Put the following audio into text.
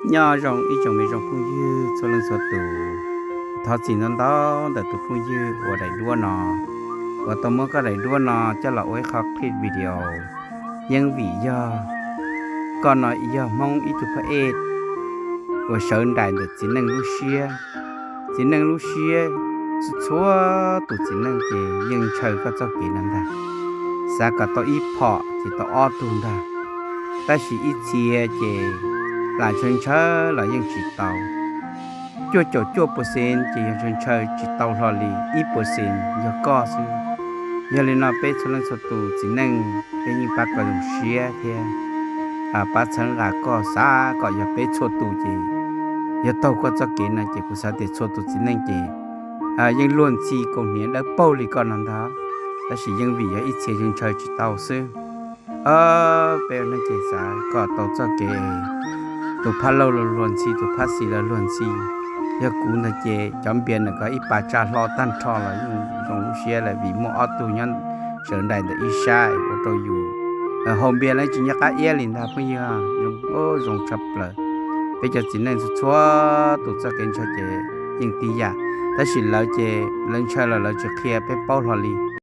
Nyob zoo ib tsoom me zoo phooj ywg txhua leej txhua tus, thov txim ntau ntau ntawm tus phooj ywg uas daim duab no, uas tau muab koj daim duab no coj los ua ib qho clip video. Yeej vim yog koj no yog Hmoob ib tug phab ej uas sawv nraim ntawm txiv neej lub siab. Txiv neej lub siab, txhua tus txiv neej ces yeej ntshaw koj txoj kev no ntag. Xav kom tau ib phom ces tau ob tug ntag, tab sis ib txhia ces lam ntshaw ntshaw los yeej tsis tau. Cuaj caum cuaj percent ces yog ntshaw ntshaw tsis tau hlo li, ib percent yog koj xwb. Yog li no peb txhua leej txhua tus txiv neej peb yeej pab koj zoo siab thiab pab txhawb nqa koj. Xav kom yog peb txhua tus ces yog taug koj txoj kev no ces kuv xav tias txhua tus txiv neej ces yeej luag ntxhi kaus hniav dawb paug li koj no ntag, tab sis yeej vim yog ib txhia yeej ntshaw tsis tau xwb. Peb ua neej ces xav kom tau txoj kev, tus phab laug los luag ntxhi, tus phab xis los luag ntxhi. Yog kuv ntag ces cov npias ntawm ko ib pas tsa hlo tag nrho los yeej zoo lub siab lawm vim muaj ob tug nyob sawv nraim ntawm ib sab ua rau yus haus npias los tsis nco qab iab li ntag phooj ywg. Zoo, zoo tshaj plaws. Peb cov txiv neej txhua tus txoj kev ntshaw ces yeej tib yam, tab sis lawv ces lawv ntshaw los lawv tsis qhia peb paub hlo li.